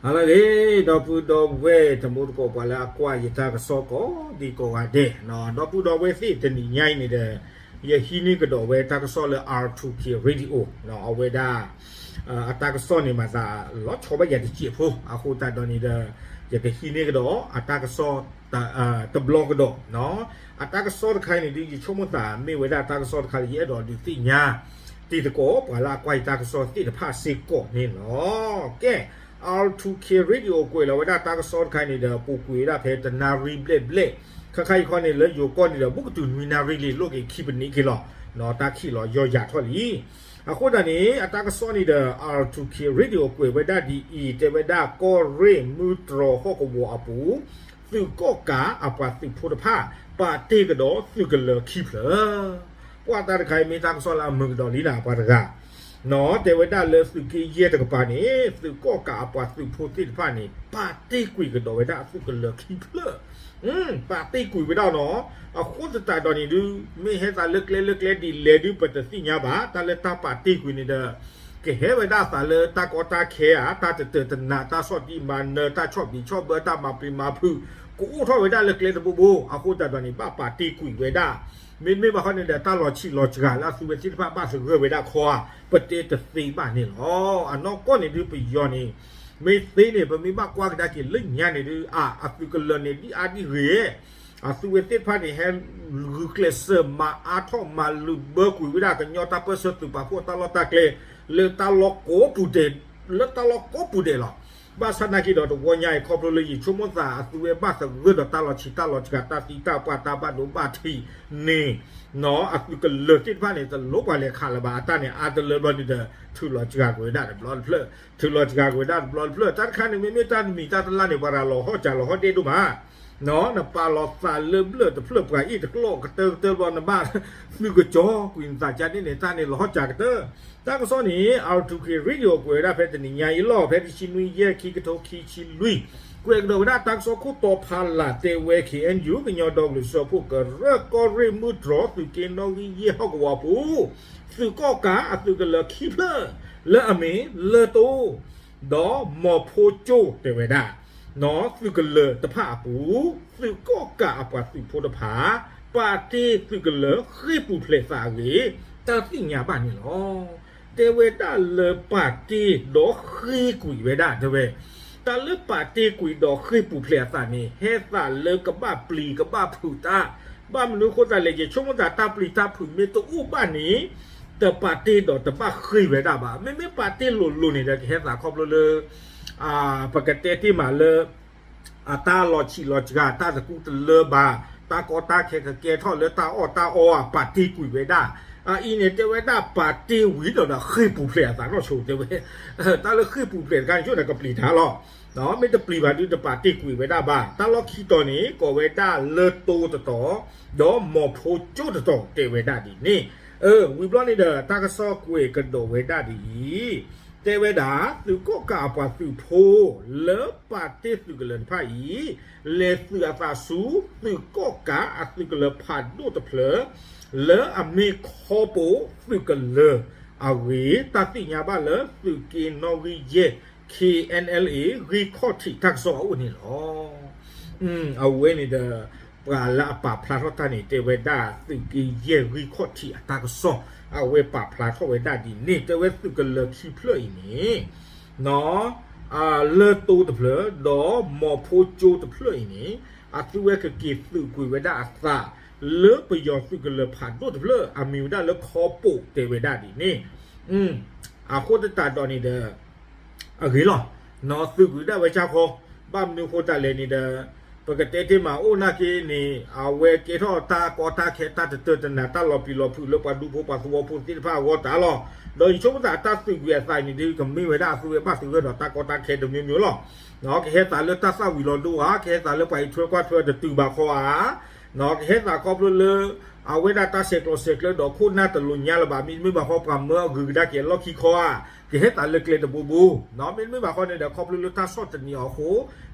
ဟါလၢအဂ့ၤ ဒီပုၢ်ဒီဝဲၢ်တံၤသကိး ပှၤလၢအကွၢ်ယတၢ်ကစီၣ်ကိးဒံကိးဂၤဒဲး, ဒီပုၢ်ဒီဝဲၢ်သ့ၣ် တနံၤညါအံၤန့ၣ်ဒီး ယဟံးန့ၢ်ကဒီးဝဲတၢ်ကစီၣ်လၢ R two K Radio အဝဲဒၣ် အတၢ်ကစီၣ်န့ၣ်မၤသးလီၤဆီဘၣ်ယၤတစဲးဖိ အဃိသတးဒီးန့ၣ်ဒီး ယကဟံးန့ၢ်ကဒီးအတၢ်ကစီၣ် တဘျီကဒီး, အတၢ်ကစီၣ်တခါအံၤန့ၣ်ဒုး ယဆိကမိၣ်သးမ့ၢ်ဝဲဒၣ်တၢ်ကစီၣ်တခါလၢယအဲၣ်ဒိးဒုးသ့ၣ်ညါ တံၤသကိး ပှၤလၢအကွၢ်ယတၢ်ကစီၣ်သ့ၣ်တဖၣ်စ့ၢ်ကီးန့ၣ်လီၤ. ကဲ R two K Radio ကွဲးလီၤဝဲဒၣ်တၢ်ကစီၣ်တခါအံၤန့ၣ်ဒီး ပူၤကွံာ်ဝဲဒၣ်ဖဲတနၣ်ရံၣ်ဘျဲၣ်ဘျဲၣ်, ခါခါအံၤခီန့ၣ် လၢယိၤကီၢ်န့ၣ်ဒီး ဘူးကတုၤနွံနၣ်ရံၣ်လံ လိၣ်က့ၤခံပနံးက့ၤလီၤ, တၢ်ခံးလီၤယီၢ်ယၤထီၣ်လံ. အဃိသတးန့ၣ် အတၢ်ကစီၣ်န့ၣ်ဒီး R two K Radio ကွဲးဝဲဒၣ်ဒ်အံၤ, တဲဝဲဒၣ်ကီၢ်ရ့ၣ်မုၢ်တြီၤဟီၣ်ကဝီၤအပူၤ သုးကီၣ်ကးအပှၤသုးဖိတဖၣ် ပာ်တ့ၢ်ကဒီးသုးကလၢၤခံဖျၢၣ်, ပှၤတၢ်တခါအံၤမ့ၢ်တၢ်ကစီၣ်လၢအမုာ်ကဒီးလံနၤ ပှၤတဂၤ တဲဝဲဒၣ်လၢသုးက့ယဲၢ်တကပၤန့ၣ် သုးကီၣ်ကးအပှၤသုးဖိသ့ၣ်တဖၣ်န့ၣ် ပာ်တ့ၢ်ကွံာ်ကဒီးဝဲဒၣ်အသုးကလၢၤခံဖျၢၣ်, ပာ်တ့ၢ်ကွံာ်ဝဲဒၣ်နီၤ. အဃိသတးဒီးန့ၣ်ဒုး မ့ၢ်ဟဲသးလၢကျဲလၢကျဲဒ်လဲၣ်ဒုးပတသ့ၣ်ညါဘၣ်, တၢ်လၢတၢ်ပာ်တ့ၢ်ကွံာ်န့ၣ်ဒီး ကဟဲဝဲဒၣ်အသးလၢတၢ်ကီတၢ်ခဲဧါ, တၢ်တတၢာ်တနး, တၢ်ဆီၣ်တံၢ်မၤနၢၤ, တၢ်ဆီၣ်ဘံးဆီၣ်ဘၢ, တၢ်မၤပျံၤမၤဖုး, ကအိၣ်ထီၣ်ဝဲဒၣ်လၢကျဲတဘိဘိ, အဃိသတးဒီးန့ၣ် ဘၣ်ပာ်တ့ၢ်ကွံာ်ဝဲဒၣ်, မ့မ့ၢ်ဘၣ်ခီန့ၣ်ဒီး တၢ်လီၤဆံးလီၤစှၤလၢအသုဝဲသ့ၣ်တဖၣ်ဘၣ်သဂၢၢ်ဝဲဒၣ်ခီဧါ, ပတဲတသ့ဘၣ်န့ၣ်လီၤ. အနီၢ်ကီၢ်န့ၣ်ဒုးပယီၤန့ၣ် မ့ၢ်သ့န့ၣ် ပမ့ၢ်ဘၣ်ကွၢ်ကဒါက့ၤလၢညါန့ၣ်ဒုး အ အသုးကလၢၤန့ၣ်ဒ်အါဒ်ဂ့ၤ အသုဝဲသ့ၣ်တဖၣ်န့ၣ် ဟဲဂုာ်ကျဲးစၢးမၤအါထီၣ်မၤလုးဘၢကွံာ်ဝဲဒၣ် ကညီတၢ်ပၢၢ်ဆၢသုးပာ်ဖှိၣ်တၢ်လီၢ်တၢ်ကျဲ လၢတၢ်လီၢ်ကိးပူၤဒဲး, လၢတၢ်လီၢ်ကိးပူၤဒဲးလီၤ. ဘၣ်ဆၣ်နာ်က့ဒီးတဝီညါအံၤ ခီဖျိလၢယဆိကမိၣ်သးအသုဝဲဘၣ်သဂၢၢ်ဒီးတၢ်လီၤဆံးတၢ်လီၤစှၤ တၢ်သံတၢ်ပှၢ်တၢ်ဘၣ်ဒိဘၣ်ထံးန့ၣ် အသုးကလၢၤသ့ၣ်တဖၣ်န့ၣ် တလိၣ်ပှၤလဲၤခးလၢၤဘၣ် အတၢ်န့ၣ်အါတလၢဘျီန့ၣ်ဒီး ထုးလီၤစှၤကွံာ်ဝဲဒၣ်တဘျီတဖျၢၣ်, ထုးလီၤစှၤကွံာ်ဝဲဒၣ်တဘျီတဖျၢၣ်. တၢ်တခါန့ၣ် မ့မ့ၢ်တၢ်တမံၤတၢ်တလါန့ၣ် ပှၤရၤလီၤဟီၣ်စှၤလီၤဟီၣ်ဒ့ၣ်ဒိၣ်မး နပာ်လီၤသးလၢဘျၢၣ်တဖျၢၣ်ပှၤအ့ၣ်တကျီၢ်ကတၢၢ်ကတၢၢ်ဘျီ နဘၣ်သုးကစီၤကွံာ်နသးကါန့ၣ်န့ၣ် တၢ်န့ၣ်လီၤဟီၣ်စှၤကတၢၢ်. တၢ်ကစီၣ်န့ၣ် R two K Radio ကွဲးဝဲဒၣ်ဖဲတနံၤညါအံၤလီၤ ဖဲတဆံနွံယဲၢ် ခံကထိခံဆံလွံၢ်, ကွဲးကဒီးဝဲဒၣ်တၢ်ကစီၣ်ခိၣ်တီဖးလၢ်တဲဝဲ K N U ကညီဒီကလုာ်စၢဖှိၣ်ကရၢကီၢ်ရ့ၣ်မုၢ်တြီၤသုးက့နီၣ်ဂံၢ်ယဲၢ်ဟီၣ်ကဝီၤအပူၤ သုးကီၣ်ကးအသုးကလၢၤခံဖျၢၣ် လၢအမ့ၢ်လၢတိ ဒီးမီၤဖိကၠိတဲဝဲဒၣ် သုးကလၢၤတဖၣ်အပူၤ သုးကီၣ်ကးအပှၤသုးဖိတဖၣ် ပာ်တ့ၢ်သုးကလၢၤဃ့ၢ်ပူၤဖျဲးသးအဂ့ၢ် တၢ်သ့ၣ်ညါဘၣ်န့ၣ်လီၤ. တဲဝဲဒၣ်လၢပာ်တ့ၢ်ဒီးဃ့ၢ်ကွံာ်ဝဲဒၣ်တဲဝဲ, တၢ်လၢပာ်တ့ၢ်ကွံာ်ဒီးဃ့ၢ်ပူၤဖျဲးအသးန့ၣ် ဟဲသးလၢကဘၣ်ပျံၤကဘၣ်ဖုးတၢ်, ဘၣ်မနုၤအဃိသတးလဲၣ် ယဆိကမိၣ်သးတၢ်ပျံၤတၢ်ဖုးမ့ၢ်တအိၣ်ဘၣ်န့ၣ် တပာ်တ့ၢ်ဒီးတဘၣ်ဃ့ၢ်ဝဲဒၣ်ဘၣ်. မ့မ့ၢ်ပာ်တ့ၢ်လိၤလိၤန့ၣ်ဒီး ကဟဲသးခီဖျိလၢ ပကတဲတ့ၢ်မးလၢ အတၢ်လီၤဆံးလီၤစှၤ တၢ်တကူတလၢဘၣ်, တၢ်ကီတၢ်ခဲကကဲထီၣ်လၢတၢ်အီၣ်တၢ်အီဧါ ပာ်တ့ၢ်ကွံာ်ဝဲဒၣ်. အအံၤန့ၣ် တဲဝဲဒၣ်ပာ်တ့ၢ်ဝံၤဒီးဒီးဃ့ၢ်ပူၤဖျဲးအသးနီၢ်ဆိတဲဝဲ, တၢ်လၢဃ့ၢ်ပူၤဖျဲးတခါန့ၣ် ဆိန့ၣ်ကပျံၤတၢ်လီၤ. မ့ၢ်တပျံၤဘၣ်ဒုးတပာ်တ့ၢ်ကွံာ်ဝဲဒၣ်ဘၣ်. တၢ်လီၢ်ခံတီၤန့ၣ် ကိးဝဲဒၣ်လၢတိတတီၤ, ဒီးမီၤဖိကၠိတတီၤတဲဝဲဒၣ်ဒ်န့ၣ်. ဝံၤဘျီန့ၣ်ဒီး တၢ်ကစီၣ်ကွဲးကဒီးဝဲဒၣ်ဒ်အံၤ, တဲဝဲဒၣ် သုးကီၣ်ကးအပှၤသုးဖိ လၢပာ်တ့ၢ်သုးကလၢၤတဖၣ်အံၤ လဲၤသုးအသးဆူ သုးကီၣ်ကးအသုးကလၢၤဖးဒိၣ်တဖျၢၣ် လၢအမ့ၢ်ခီပိာ်သုးကလၢၤအဂ့ၢ် တၢ်သ့ၣ်ညါဘၣ်လၢသုးက့နီၣ်ဂံၢ်ယဲၢ် K N L A ဂံၢ်ခီၣ်ထံးတၢ်ကစီၣ်အအိၣ်န့ၣ်လီၤ. အဝဲန့ၣ်ဒီး ပှၤလၢအပာ်ဖျါထီၣ်တၢ်န့ၣ် တဲဝဲဒၣ်သုးက့ယဲၢ်ဂံၢ်ခီၣ်ထံးအတၢ်ကစီၣ် အဝဲပာ်ဖျါထီၣ်ဝဲဒၣ်ဒ်န့ၣ် တဲဝဲသုးကလၢၤခံဖျၢၣ်အံၤန့ၣ် လၢတိတဖျၢၣ် ဒီးမီၤဖိကၠိတဖျၢၣ်အံၤန့ၣ် အသုဝဲကက့ၤသုးကွံာ်ဝဲဒၣ်အသး လၢပယီၤသုးကလၢၤဖးဒိၣ်တဖျၢၣ် အမံၤဝဲဒၣ်လၢခီပိာ်တဲဝဲဒၣ်ဒ်န့ၣ်. အဃိသတးဒီးန့ၣ်ဒီး အဂ့ၤလီၤ. သုးကွံာ်ဒၣ်ဝဲဆၣ်ခီ, ဘၣ်မနုၤဃိတၢ်လဲၣ်န့ၣ်ဒီး ပကတဲတ့ၢ်မးအိၣ်နာ်က့န့ၣ် အဝဲကဲထီၣ်တၢ်ကီတၢ်ခဲတၢ်တတၢတနး တၢ်လီၤပျံၤလီၤဖုးလၢပှၤဒူဖိပှၤသဝီဖိသ့ၣ်တဖၣ်အဂီၢ်တၢ်လီၤ. ဒီးယဆိကမိၣ်သးတၢ်သုးကွံာ်အသးန့ၣ်ဒုး ကမ့ၢ်ဝဲဒၣ်အသုဝဲဘၣ်သဂၢၢ်ဒီးတၢ်ကီတၢ်ခဲတမံၤမံၤလီၤ. ကဟဲသးလၢတၢ်သၣ်ဝံၤလီၤဒိဧါ, ကဟဲသးလၢပှၤအံးထွဲကွၢ်ထွဲတတုၤဘၣ်ခီဧါ, ကဟဲသးခီဖျိလၢ အဝဲဒၣ်တၢ်ဆဲးကျိးဆဲးကျၢဒီးခိၣ်နၢ်တလိာ်ညါလၢၤဘၣ် မ့တမ့ၢ်ဘၣ်ဃီပှၤမၢအဂုၤကဒါက့ၤအလီၢ်ခံခီဧါ, ကဟဲသးလၢကျဲတဘိဘိ, မ့တမ့ၢ်ဘၣ်ဃီန့ၣ်ဒီး ခီဖျိလၢတၢ်ဆီၣ်တနံၤအီၤအဃိ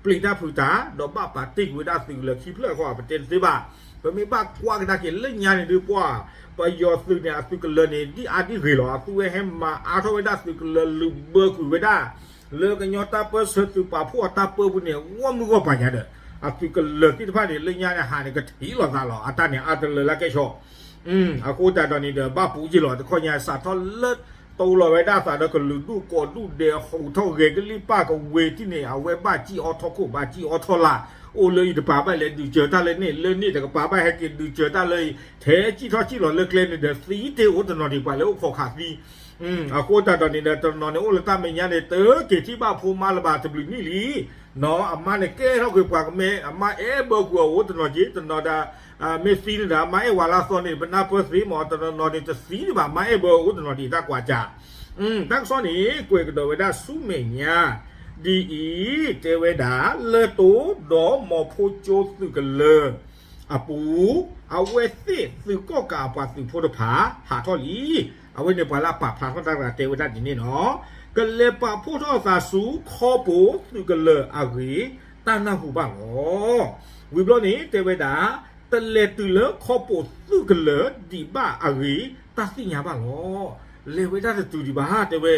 ပျံၤတၢ်ဖုးတၢ် ဒီးဘၣ်ပာ်တ့ၢ်ကွံာ်ဝဲဒၣ်သုးကလၢၤခံဖျၢၣ်အဃိ ပတဲတသ့ဘၣ်. ပမ့ၢ်ဘၣ်ကွၢ်ကဒါက့ၤလၢညါန့ၣ်ဒုးပှၤ ပယီၤသုးန့ၣ် အသုးကလၢၤန့ၣ် ဒ်အါဒ်ဂ့ၤလီၤ. အသုဝဲဟဲမၤအါထီၣ်ဝဲဒၣ်သုးကလၢၤလုးဘၢကွံာ်ဝဲဒၣ် လၢကညီတၢ်ပၢၢ်ဆၢသုးပာ်ဖှိၣ်အတၢ်ပၢပူၤန့ၣ် ဂီၢ်မုၢ်ဂီၢ်ပၤညါဒီး အသုးကလၢၤသ့ၣ်တဖၣ်န့ၣ် လၢညါန့ၣ်ဟးန့ၣ် ကထံၣ်လိာ်သးလီၤ. အတၢ်န့ၣ် အါတလၢလၢကဲၣ်ဆိး အဃိသတးဒီးန့ၣ်ဒီး ဘၣ်ပူၤက့ၤလီၤ. တခီညါစးထီၣ်လၢ တိလိာ်ဝဲဒၣ်သးဒီးကလုာ်ဒူၣ်ကိးဒူၣ်ဒဲး ဟူးထီၣ်ဂဲၤကလံၣ်ပၢ်ကဝ့ၤထံၣ်န့ၣ် အဝဲဘၣ်စံၣ်အီၣ်ထီၣ်ခိၣ် ဘၣ်စံၣ်အီၣ်ထီၣ်လၢ်, အိၣ်လၢအံၤတပၤဘၣ်လဲၤဒုးစၢၤတၢ်လၢန့ၣ်, လၢန့ၣ်တကပၤဘၣ်ဟဲက့ၤဒုးစၢၤတၢ်လၢအံၤ, ထဲစံၣ်ထီၣ်စံၣ်လီၤလၢကျဲန့ၣ်ဒီး သံတ့ၢ်အိၣ်တနီၤဒံး ပှၤလၢအိၣ်ခိးခးသံ အဃိသတးဒီးန့ၣ်ဒီး တနီၤန့ၣ်အိၣ်လၢတၢ်မဲာ်ညါန့ၣ် တက့ၤထံၣ်ဘၣ်ဖိမါလၢၤဘၣ်တဘျုးနံၣ်လံ. အမါန့ၣ်ကဲထီၣ်ကွံာ်ပှၤကမဲ အမါအဲၣ်ဘၢကွံာ်အအိၣ်တနီၤက့ၤ တနီၤဒီး မ့ၢ်သံန့ၣ်ဒီး အမါအဲၣ်ဝဲလၢအသီန့ၣ် ပနၢ်ပၢၢ်သ့မး တနီၤနီၤန့ၣ် တသံန့ၣ်ဘၣ် အမါအဲၣ်ဘၢအအိၣ်တနီၤဒံး တၢ်ကွၢ်စၢ် တၢ်ကစီၣ်န့ၣ် ကွဲးကဒီးဝဲဒၣ်ဆူမဲာ်ညါ ဒ်အံၤ, တဲဝဲဒၣ် လၢတိဒီးမီၤဖိကၠိသုးကလၢၤအပူၤ, အဝဲသ့ၣ်သုးကီၣ်ကးအပှၤသုးဖိတဖၣ် ဟးထီၣ်လံ. အဝဲန့ၣ်ပှၤလၢအပာ်ဖျါထီၣ်တၢ်တဂၤတဲဝဲဒၣ်ဒ်န့ၣ်လီၤ. ကလဲၤပာ်ဖှိၣ်ထီၣ်သးဆူခီပိာ်သုးကလၢၤအဂ့ၢ် တၢ်နၢ်ဟူဘၣ်လီၤ. ဝံၤဘျီန့ၣ် တဲဝဲဒၣ် တလဲၤတုၤလၢခီပိာ်သုးကလၢၤဒံးဘၣ်အဂ့ၢ် တၢ်သ့ၣ်ညါဘၣ်လီၤ. လဲၤဝဲဒၣ်တတုၤဒံးဘၣ် တဲဝဲ,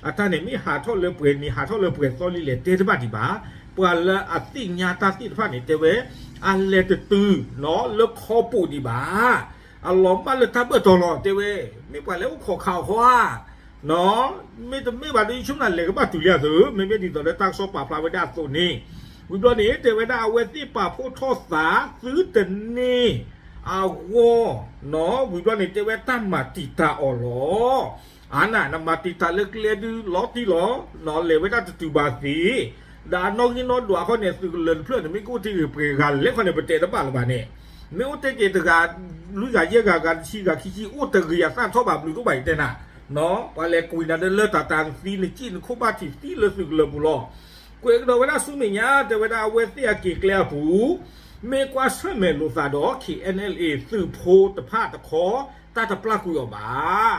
အတၢ်န့ၣ်မ့ၢ်ဟးထီၣ်လၢပှဲၤနံၤ ဟးထီၣ်လၢပှဲၤသီလံလဲၣ် တဲတဘၣ်ဒံးဘၣ်. ပှၤလၢအသ့ၣ်ညါတၢ်သ့ၣ်တဖၣ်န့ၣ် တဲဝဲ အလဲၤတတုၤလၢခီပိာ်ဒံးဘၣ်. အလီၤဘၣ်လၢတၢ်ဘၢၣ်တီၤလီၤ တဲဝဲ, မ့ၢ်ပှၤလဲၤအိၣ်ခိးခးအီၤဃီဧါ မ့တမ့ၢ်ဘၣ်ဒီး ယဆိကမိၣ်န့ၣ်လဲၤကဘၣ်တုၤလံအသိး မ့မ့ၢ်ဒ်သိးလၢတၢ်ကစီၣ်ပာ်ဖျါဝဲဒၣ်အသိးန့ၣ်, ဝံၤဘျီန့ၣ် တဲဝဲဒၣ်အဝဲသ့ၣ်ပာ်ဖှိၣ်ထီၣ်သးသုတန့ၢ်အဂီၢ်, ဝံၤဘျီန့ၣ် တဲဝဲတၢ်မၤတံာ်တာ်အီၤလီၤ. အါနၤ နမၤတံာ်တာ်လၢကျဲဒုလီၤတံၢ်လီၤ, လဲၤဝဲဒၣ်တတုၤဘၣ်သ့, ဒီးအနီၣ်ဂံၢ်နီၣ်ဒွးခီန့ၣ် သုးကလၢၤတဖျၢၣ်န့ၣ် မ့ၢ်ကအိၣ်တ့ၢ်ဂ့ၤပှဲၤဂၤလဲၣ်ခီန့ၣ် ပတဲတဘၣ်လၢၤဘၣ်န့ၣ်, မ့ၢ်အိၣ်တ့ၢ်က့ၤတဂၤ လွံၢ်ဂၤယဲၢ်ဂၤ ဂၤတဆံဂၤခံဆံ အိၣ်တဂ့ၤအသၣ်ထီၣ်ဘၣ်ဘျုးဒိၣ်ဘၣ်ယတဲနၤ, ပှၤလဲၤကွံာ်နၤဒီးလၢတၢ်တၢ်သံ နစံၣ်နခိၣ်ဘၣ်ထံးသံလၢသုးကလၢၤပူၤလီၤ. ကွဲးကဒီးဝဲဒၣ်ဆူမဲာ်ညါ တဲဝဲဒၣ်အဝဲသ့ၣ်အက့ၤကျဲအပူၤ, မ့ၢ်ကွၢ်ဆၢၣ်မဲာ်လိာ်သးဒီး ခ့ၣ်အဲၣ်အဲၣ်လ်အ့ သုးဖိတဖၣ်တခီ တၢ်တပျၢ်ကွံာ်အီၤဘၣ်.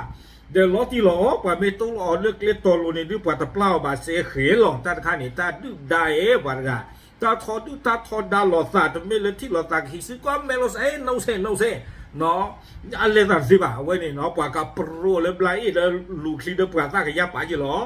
ဒီးလီၤတံၢ်လီၤ ပှၤမ့ၢ်တိၢ်လီၤအီၤလၢကျဲတီၤလိၤန့ၣ်ဒုး ပှၤတပျၢ်အီၤဘၣ်စဲဃဲၤလီၤ. တၢ်တခါန့ၣ် တၢ်ဒုၣ်ဒါအဲၣ်ပှၤတဂၤ, တၢ်ထီဒုၣ်တၢ်ထီဒါလိာ်သး တမ့ၢ်လၢထံၣ်လိာ်သးကဟံးစုကီၢ်မဲာ်လိာ်သး အဲၣ် no say no say နီၤ, အလဲၤသးတသ့ဘၣ်. အဝဲန့ၣ်နီၤ ပှၤကပြိလၢဘျါအ့ၣ်ဒီးလူၤချံဒီးပှၤသၣ်ကယၢ်ပာ်က့ၤလီၤ.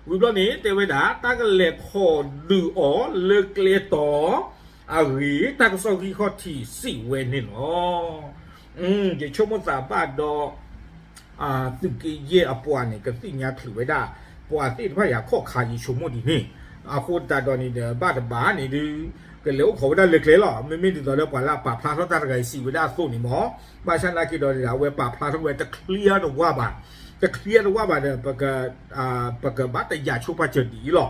ဝံၤဘျီန့ၣ် တဲဝဲဒၣ် တၢ်ကလဲၤခိးဒုးအီၤလၢကျဲတီၤအဂ့ၢ် တၢ်ကစီၣ်ဂံၢ်ခီၣ်ထံးစံးဝဲန့ၣ်လီၤ. ယဆိကမိၣ်သးဘၣ်ဒီး သုးက့ယဲၢ်အပှၤန့ၣ် ကသ့ၣ်ညါချုးဝဲဒၣ် ပှၤသ့ၣ်တဖၣ်အံၤအခီၣ်ခါ ယဆိကမိၣ်ဒ်န့ၣ်, အဃိသတးဒီးန့ၣ်ဒီး ဘၣ်တဘၣ်န့ၣ်ဒုး ကလဲၤအိၣ်ခိးဝဲဒၣ်လၢကျဲလီၤ. မ့မ့ၢ်ဒ်သိးလၢပှၤလၢအပာ်ဖျါထီၣ်တၢ်တဂၤအံၤစံးဝဲဒၣ်အသိးန့ၣ်မ့ၢ်, ဘၣ်ဆၣ်နာ်က့ဒီးန့ၣ်ဒီး အဝဲပာ်ဖျါထီၣ်ဝဲတ clear တဝၢ်ဘၣ်, တ clear တဝၢ်ဘၣ်ဒီး ပကဘၣ်တယာ်ဆိပာ်စၢၤဒ်အံၤလီၤ.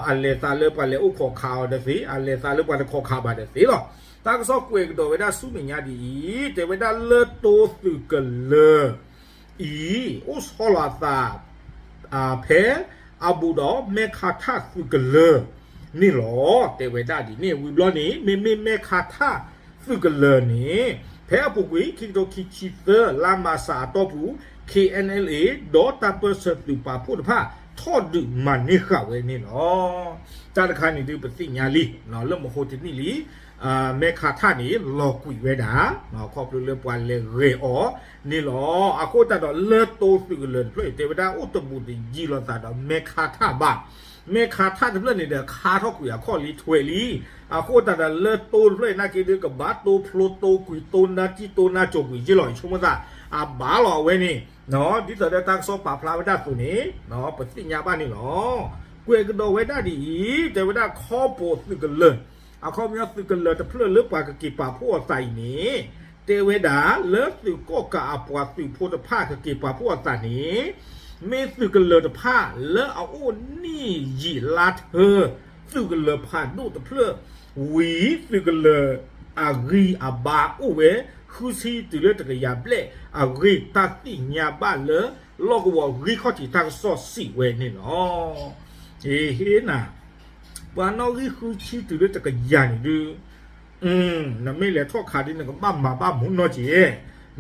အလဲၤသးလၢပှၤလဲၤအိၣ်ခိးခးအီၤဒီးသ့, အလဲၤသးလၢပှၤတခိးခးဘၣ်ဒီးသ့လီၤ. တၢ်ကစီၣ်ကွဲးကဒီးဝဲဒၣ်ဆူမဲာ်ညါဒ်အံၤ, တဲဝဲဒၣ်လၢတိသုးကလၢၤအံၤ အိၣ်ဆီလီၤအသး ဖဲအဘူးဒီးမဲခးထၣ်သုးကလၢၤန့ၣ်လီၤ. တဲဝဲဒၣ်ဒ်န့ၣ် ဝံၤဘျီန့ၣ် မ့မ့ၢ်မဲခးထၣ်သုးကလၢၤန့ၣ် ဖဲအပူၤကွံာ် ခံကထိခံဆံသၢ လါမးစးအတီၢ်ပူၤ ခ့ၣ်အဲၣ်အဲၣ်လ်အ့ ဒီးတၢ်ပၢၢ်ဆၢသုးပာ်ဖှိၣ်တဖၣ် ထီၣ်ဒုးမၤန့ၢ်ဃာ်ဝဲန့ၣ်လီၤ. တၢ်တခါန့ၣ်ဒုးပသ့ၣ်ညါလံ လၢမဟိတနံၣ်လံ မဲခးထၣ်န့ၣ် လီၤကွံာ်ဝဲဒၣ် ခီဖျိလၢပှၤလဲၤဂဲၤအီၤန့ၣ်လီၤ. အဃိသတးဒီးလၢတိသုးကလၢၤတဖျၢၣ်အံၤ တဲဝဲဒၣ်အိၣ်တဘူးတယံၤလိာ်သးဒီးမဲခးထၣ်ဘၣ်. မဲခးထၣ်တဖျၢၣ်န့ၣ်ဒီး ခးထီၣ်ကွံာ်အခီၣ်လံထွဲလံ. အဃိသတးဒီးလၢတိတဖျၢၣ်အံၤ နာ်က့ဒုးကဘၣ်တိဖျိတိကွံာ်တိနါတံၢ်တိနါစိၤကွံာ်ယ့ၢ်လီၤ. ယဆိကမိၣ်သး အဘၣ်လီၤအဝဲန့ၣ် ဒ်သိးဒီးတၢ်ကစီၣ်ပာ်ဖျါဝဲဒၣ်အသိးန့ၣ် ပသ့ၣ်ညါဘၣ်န့ၣ်လီၤ. ကွဲးကဒီးဝဲဒၣ်ဒ်အံၤ တဲဝဲဒၣ်ခီပိာ်သုးကလၢၤ အခီပညီသုးကလၢၤတဖျၢၣ်လၢပှၤကက့ၤပာ်ဖှိၣ်အသးအံၤန့ၣ် တဲဝဲဒၣ်လၢသုးကီၣ်ကးအပှၤသုးဖိတဖၣ်ကက့ၤပာ်ဖှိၣ်အသးန့ၣ် မ့ၢ်သုးကလၢၤတဖၣ်လၢအအိၣ်နံၣ်ယံာ်လါထၢ သုးကလၢၤဖးဒိၣ်တဖျၢၣ် ဝံၤသုးကလၢၤအဂံၢ်အဘါအိၣ်ဝဲ ဃုဆံတုၤလၢတကယၤဘျဲၣ်အဂ့ၢ် တၢ်သ့ၣ်ညါဘၣ်လၢ လီၢ်ကဝီၤဂံၢ်ခီၣ်ထံးတၢ်ကစီၣ်စံးဝဲန့ၣ်လီၤ. ဟ့ၣ်နၤ ပှၤနီၣ်ဂံၢ်ဃုဆံတုၤလၢတကယၤန့ၣ်ဒုး နမ့ၢ်လဲၤထီၣ်ခးဒ်န့ၣ် ကဘၣ်မၤဘၣ်မူနီၢ်က့ၤ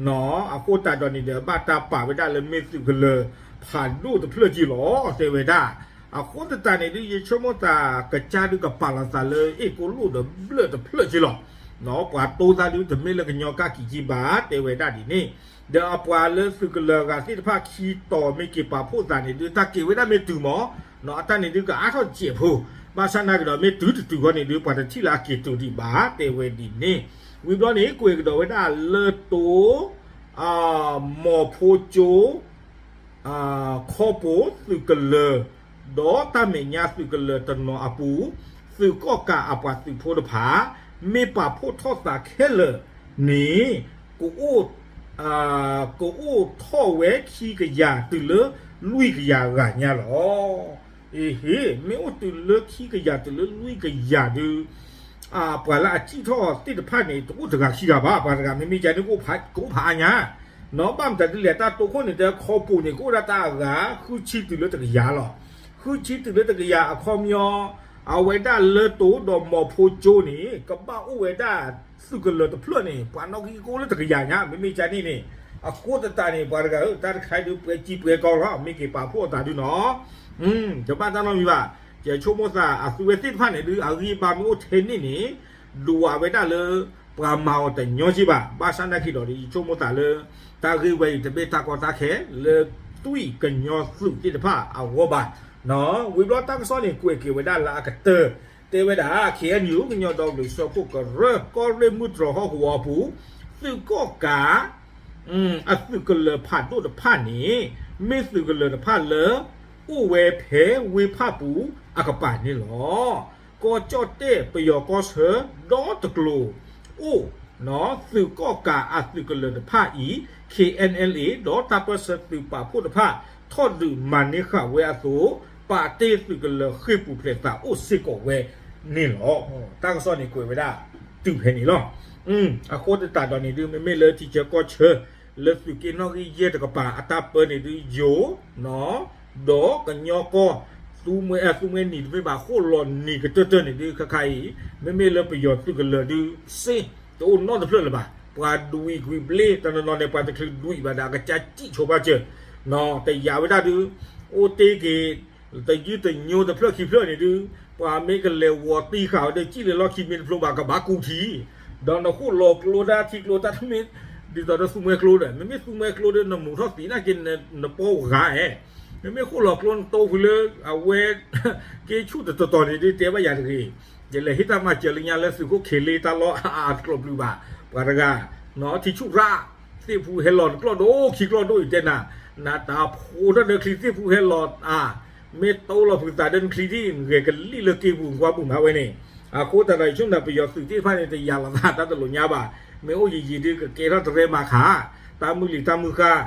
နီၤ အဃိသတးဒီးန့ၣ်ဒီး ဘၣ်တၢ်ပာ်ဝဲဒၣ်လၢမ့ၢ်သုးကလၢၤဖးဒိၣ်တဖျၢၣ်က့ၤလီၤ တဲဝဲဒၣ်. အဃိသတးန့ၣ်ဒုး ယဆိကမိၣ်သးကစၢ်ဒုးကပာ်လီၤသးလၢအ့ၣ်ကိလိၣ်ဒီးဘျၢၣ်တဖျၢၣ်က့ၤလီၤ. ပှၤတိသးဒုးတမ့ၢ်လၢကညီကၢ်ကံၣ်ကံဘၣ် တဲဝဲဒၣ်ဒ်န့ၣ်, ဒီးအပှၤလၢသုးကလၢၤအဂၤသ့ၣ်တဖၣ်ခံတီၤမ့ၢ်က့ၤပာ်ဖှိၣ်သးန့ၣ်ဒုး တၢ်က့ၤဝဲဒၣ်မ့ၢ်တုၤမး, အတၢ်န့ၣ်ဒုးကအါထီၣ်စဲးဖိ, ဘၣ်ဆၣ်နာ်က့ဒီးမ့ၢ်တုၤတတုၤဃီန့ၣ်ဒုး ပှၤတထံၣ်လၢအက့ၤတုၤဒံးဘၣ် တဲဝဲဒ်န့ၣ်, ဝံၤဘျီန့ၣ် ကွဲးကဒီးဝဲဒၣ်လၢတိ မီၤဖိကၠိ ခီပိသုးကလၢၤ, ဒီးတၢ်မဲာ်ညါသုးကလၢၤတနီၤအပူၤ, သုးကီၣ်ကးအပှၤသုးဖိတဖၣ် မ့ၢ်ပာ်ဖှိၣ်ထီၣ်သးခဲလၢာ်န့ၣ် ကအိၣ်ထီၣ်ဝဲခံကယၤတုၤလၢလွံၢ်ကယၤဂၤညါလီၤ. အ့ဟ့ၣ် မ့ၢ်အိၣ်တုၤလၢခံကယၤတုၤလၢလွံၢ်ကယၤဒုး ပှၤလၢအစံၣ်ထီၣ်သ့ၣ်တဖၣ်န့ၣ် တအိၣ်တဂၤခံဂၤဘၣ်, ပှၤတဂၤမ့မ့ၢ်ကန့ၣ် ကအိၣ်ဖးအါညါ, ဘၣ်မတၤဒ်လဲၣ် တၢ်တိခိၣ်န့ၣ် တဲခီပိန့ၣ် ကအိၣ်ဒၣ်တၢ်အဂၤ ဃုဆံတုၤလၢတကယၤလီၤ. ဃုဆံတုၤလၢတကယၤအခီပညီ, အဝဲဒၣ်လၢတိဒီးမီၤဖိကၠိန့ၣ် ကဘၣ်အိၣ်ဝဲဒၣ်သုးကလၢၤတဖျၢၣ်န့ၣ် ပှၤနီၣ်ဂံၢ်ကအိၣ်လၢတကယၤညါ မ့မ့ၢ်ကန့ၣ်န့ၣ်, အဃိသတးန့ၣ် ပှၤတဂၤဧၢ တၢ်တခါဒုးပှဲၤကံပှဲၤကီလီၤ မ့ၢ်က့ၤပာ်ဖှိၣ်အသးဒုးနီၤ တဘၣ်တၢ်နီတမံၤဘၣ်. ယဆိကမိၣ်သး အသုဝဲသ့ၣ်တဖၣ်န့ၣ်ဒုး အဂံၢ်အဘါမ့ၢ်အိၣ်ထဲန့ၣ်န့ၣ် ဒွးဝဲဒၣ်လၢ ပှၤမၤအီၤတညီက့ဘၣ်. ဘၣ်ဆၣ်နာ်က့ဒီး ယဆိကမိၣ်သးလၢ တၢ်ဂ့ၢ်ဝဲအံၤ တမ့ၢ်တၢ်ကီတၢ်ခဲလၢ သွံၣ်ကညီသုးသ့ၣ်တဖၣ်အဂီၢ်ဘၣ်. ဝံၤဘျီတၢ်ကစီၣ်န့ၣ် ကွဲးက့ၤဝဲဒၣ်လၢအကတၢၢ် တဲဝဲဒၣ် ခ့ၣ်အဲၣ်ယူၣ် ကညီဒီကလုာ်စၢဖှိၣ်ကရၢ ကီၢ်ရ့ၣ်မုၢ်တြီၤဟီၣ်ကဝီၤအပူၤ သုးကီၣ်ကး အသုးကလၢၤဖးဒိၣ်တဖၣ်န့ၣ် မ့ၢ်သုးကလၢၤတဖၣ်လၢ အိၣ်ဝဲဖဲဝ့ၢ်ဖၣ်ပူၤအကပၤန့ၣ်လီၤ. ကီၢ်ကၠီၣ်တဲၣ်ပယီၤကီၢ်ဆၢ ဒီတကျိၤအိၣ် သုးကီၣ်ကးအသုးကလၢၤတဖၣ်အံၤ ခ့ၣ်အဲၣ်အဲၣ်အ့ ဒီးတၢ်ပၢၢ်ဆၢသုးပာ်ဖှိၣ်တဖၣ် ထီၣ်ဒုးမၤန့ၢ်ဃာ်ဝဲအသိး ပာ်တ့ၢ်သုးကလၢၤဃ့ၢ်ပူၤဖျဲးသးအိၣ်စ့ၢ်ကီးဝဲန့ၣ်လီၤ. တၢ်ကစီၣ်န့ၣ်ကွဲးဝဲဒၣ် တုၤဖဲန့ၣ်လီၤ. အဃိသတးဒီးန့ၣ်ဒုး မ့မ့ၢ်လၢထံဆၢကီၢ်ဆၢ လၢသုးက့နီၣ်ဂံၢ်ယဲၢ်တကပၤအတၢ်ပၢန့ၣ်ဒုး ယိၤ ဒီးကညီကီၢ် သူမှဲနံၤတမ့ၢ်ဘၣ် ဃိၣ်လီၤနံၤကတၢၢ်တၢၢ်န့ၣ်ဒုး ခါခါအံၤ မ့မ့ၢ်လၢပယီၤသုးကလၢၤဒုး စ့တအိၣ်နီတဖျၢၣ်လၢၤဘၣ်. ပှၤဒွံးကွံာ်ဘျ့ တနီၤနီၤန့ၣ် ပှၤတချုးဒွံးဘၣ်ဒီး အကစၢ်စံၣ်ဆိပာ်စၢၤ တယာ်ဝဲဒၣ်ဒုး အိၣ်တ့ၢ်က့ၤ တယုၢ်တညိတဖျၢၣ်ခံဖျၢၣ်န့ၣ်ဒုး ပှၤမ့ၢ်ကလဲၤဝီၤတံၢ်ဃာ်ဝဲဒီး စံၣ်လၢလီၢ်ခံမ့ၢ်တဖျိဘၣ် ကဘၣ်ကူၣ်ထံ ဒီးနဃိၣ်လီၤကျိတၢ်ထံကျိတၢ်တမ့ၢ် ဒ်သိးဒီးသူမှဲကျိဒီး မ့မ့ၢ်သူမှဲကျိဒီး နမူထီၣ်သံနာ်က့ နပီဂၤဧါ, မ့မ့ၢ်ဃိၣ်လီၤကျိနတိဖုလၢ အဝဲ က့ဆူၣ်တတီၤတီၤန့ၣ်ဒုး တဲဘၣ်ယၤတဂ့ၤ, ယလဲၤဟ့ၣ်တၢ်မၤစၢၤလၢညါလၢသုးခိၣ်ခ့လ့တၢ်လီၢ်အါအါတကျိၤပျုၤဘၣ်, ပှၤတဂၤ ထံဆူၣ်ရၣ် သ့ၣ်ဖူဟဲလီၤတကျီၢ်ဒိၣ်ခံကျီၢ်ဒိၣ်အံၤတဲနၤ, နတၢ်ဖိတၢ်ဒီးချံသ့ၣ်ဖူဟဲလီၤအါ, မ့ၢ်တိလီၤဖုးသးဒီးနချံဒ်နဂဲၤကလံၣ်လၢက့ပူၤကွၢ်ပူၤမးဝဲန့ၣ်, အဃိသတးဒီးယဆိကမိၣ်ပယီၤသုးသ့ၣ်တဖၣ်န့ၣ် တယာ်လီၤသးတၢ်တလိာ်ညါဘၣ်, မ့ၢ်အိၣ်ယံာ်ယံာ်ဒုးကကဲထီၣ်တရဲမၤခး, တၢ်မုၢ်လံၤတၢ်မုၢ်ဃၢ်,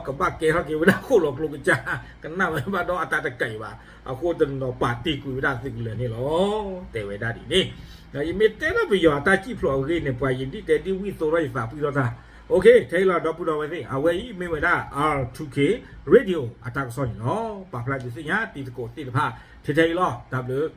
ကဘၣ်ကဲထီၣ်က့ၤဝဲဒၣ်ဃိၣ်လီၤကျိကစၢ်, ကနၣ်ဝဲဘၣ်ဒီးအတၢ်တကးအံၤဘၣ်, အဃိတနီၤပာ်တ့ၢ်ကွံာ်ဝဲဒၣ်သုးကလၢၤန့ၣ်လီၤ, တဲဝဲဒၣ်ဒ်န့ၣ်, ယမ့ၢ်တဲလၢပယီၤအတၢ်စံၣ်ဖျိးအဂ့ၢ်န့ၣ် ပှၤယဒ်တဲဒ်ဝံၣ်သိဒီးယသးပှံၢ်ထီၣ်တၢ်, ထဲအံၤလီၤဒီပုၢ်ဒီဝဲၢ်သ့ၣ်, အဝဲအံၤမ့ၢ်ဝဲဒၣ် R two K Radio အတၢ်ကစီၣ်န့ၣ်လီၤ, ပာ်ဖျါဒုးသ့ၣ်ညါတံၤသကိးသ့ၣ်တဖၣ် ထဲထဲအံၤလီၤ, တၢ်ဘျုး